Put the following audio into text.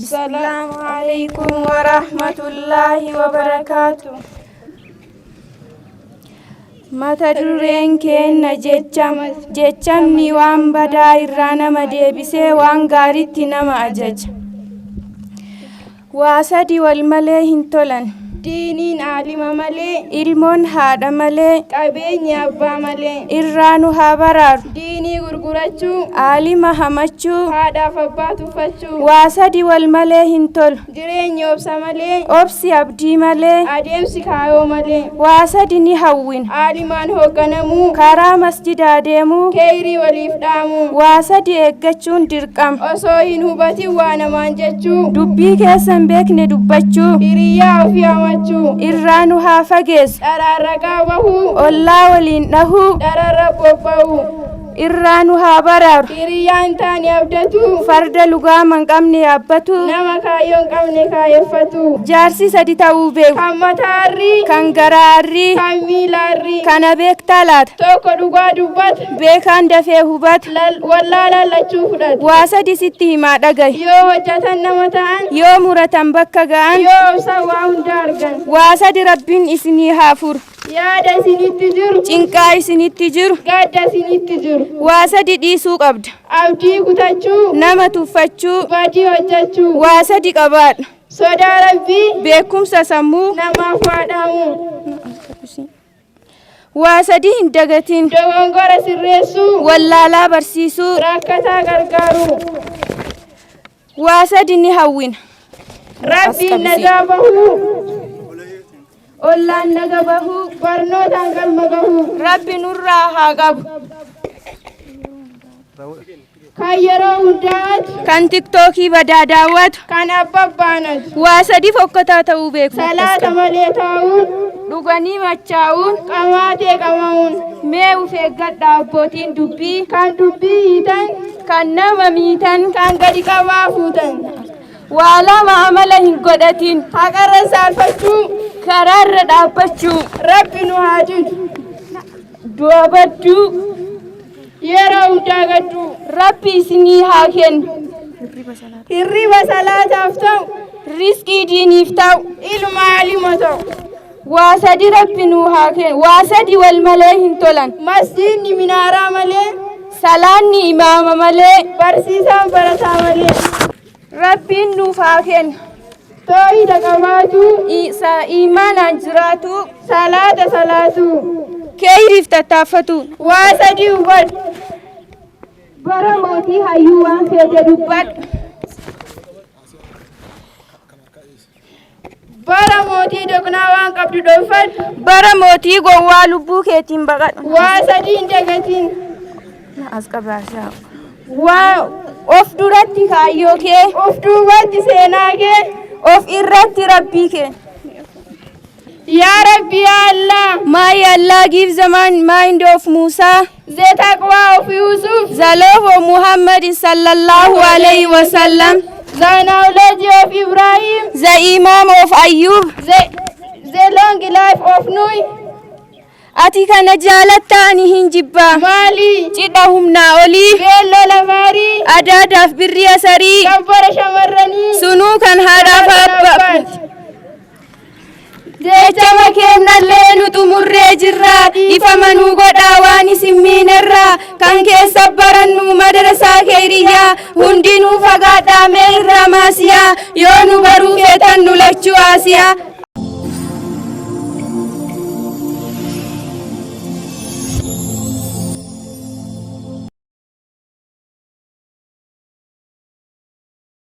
Assalaamu alaikum warahmatullaahi wabarakaatu. Mata dureen keenna jechama. Jechamni waan badaa irraa nama deebisee waan gaaritti nama ajaja. Waa sadi wal malee hin tolan. Diiniin aalima malee. Ilmoon haadha malee. Qabeenyi abbaa malee. Irraa nu haa baraaru. Diinii gurgurachuu. Aalima hamachuu. Haadhaaf abbaa tuffachuu. Waa sadi wal malee hin tolu. Jireenyi obsa malee. Obsi abdii malee. Adeemsi kaayoo malee. Waa sadi ni hawwina. Aalimaan hoogganamuu. Karaa masjidaa deemuu. Keeyrii waliif dhaamuu. Waa sadi eeggachuun dirqama. Osoo hin hubatin waa namaan jechuu. Dubbii keessa hin beekne dubbachuu. Hiriyyaa ofii hamachuu. Irraa nu haa fageessu. Dharaan ragaa bahuu. Ollaa waliin dhahuu. Dhararra bobba'uu. Irraa nu haa baraaru. Hiriyyaa hin taane abdatuu. Farda lugaama hin qabne yaabbatuu. Nama kaayyoo hin qabne kaayyeffatuu. Jaarsi sadi ta'uu beeku. Kan mataa arrii. Kan garaa arrii. Kan miila arrii. Kana beektaa laata? Tokko dhugaa dubbata. Beekaan dafee hubata. Wallaalaan lachuu fudhata. Waa sadi sitti himaa dhagahi. Yoo hojjatan nama ta'an. Yoo muratan bakka ga'an. Yoo obsan waa hunda argan. Waa sadi Rabbiin isinii haa furu. Yaada isinitti jiru. Cinqaa isinitti jiru. Gadda isinitti jiru. Waa sadi dhiisuu qabda. Abdii kutachuu. Nama tuffachuu. Badii hojjechuu. Waa sadi qabaadha. Sodaa Rabbii. Beekumsa sammuu. Namaaf waa dhaamuu. Waa sadi hin dagatin. Dogongora sirreessuu. Wallaalaa barsiisuu. Rakkataa gargaaruu. Waa sadi ni hawwina. Rabbiin nagaa bahuu. Ollaan naga bahuu. Barnootaan galma gahuu. Rabbi nurraa haa qabu. Kan yeroo hundaatu. Kan tiktookii badaa daawwatu. Kan abba baanatu. Waa sadi fokkataa ta'uu beeku. Salaata malee taa'uun. Dhuganii machaa'uun. Qamaatee qama'uun. Mee uf eeggadhaa abbootiin dubbii. Kan dubbii hiitan. Kan nama miitan. Kan gadi qabaa fuutan. Waa lama amala hin godhatin. Haqarra saalfachuu. Karaarra dhaabbachuu. Rabbi nu haa didu. Du'a badduu. Yeroo hundaa gadduu. Rabbi isinii haa kennu. Hirriba salaataaf ta'u. Rizqii diiniif ta'u. Ilma aalima ta'u. Waa sadi Rabbi nuu haa kennu. Waa sadi wal malee hin tolan. Masjiidni minaaraa malee. Salaanni imaama malee. Barsiisaan barataa malee. Rabbiin nuuf haa kennu. Toohida qabaatuu. Iimaanaan jiraatuu. Salaata salaatuu. Keeyriif tattaaffatu. Waa sadii hubadhu. Bara mootii hayyuu waan feete dubbadhu. Bara mootii doqnaa waan qabdu dhokfadhu. Bara mootii gowwaa lubbuu keetiin baqadhu. Waa sadii hin dagatin. As qabaasaa. Waa of duratti kaayyoo kee. Of duubatti seenaa kee. Of irratti rabbii kee. Yaa Rabbi yaa Allah. My Allah give the man mind of Musa. The taqwa of Yusuf. The love of Muhammad sallallahu alayhi wa sallam. The knowledge of Ibrahim. The Imam of Ayyub. The long life of Nuh. Ati kana jaalatta ani hin jibbaa. Maali? Cidha humnaa olii. Beelloo lafaarii. Adaadaaf birrii asarii. Gabbara shamarranii. Sunuu kan haadhaaf abbaa. Abbaati. Jechama kennallee nu xumurree jirra. Ifama nu godhaa waan isin miinerraa. Kan keessa barannu madarasaa keeriyyaa. Hundinuu fagaadhaa mee irraa maasiyaa. Yoo nu baruu feetan nu lachuu aasiyaa.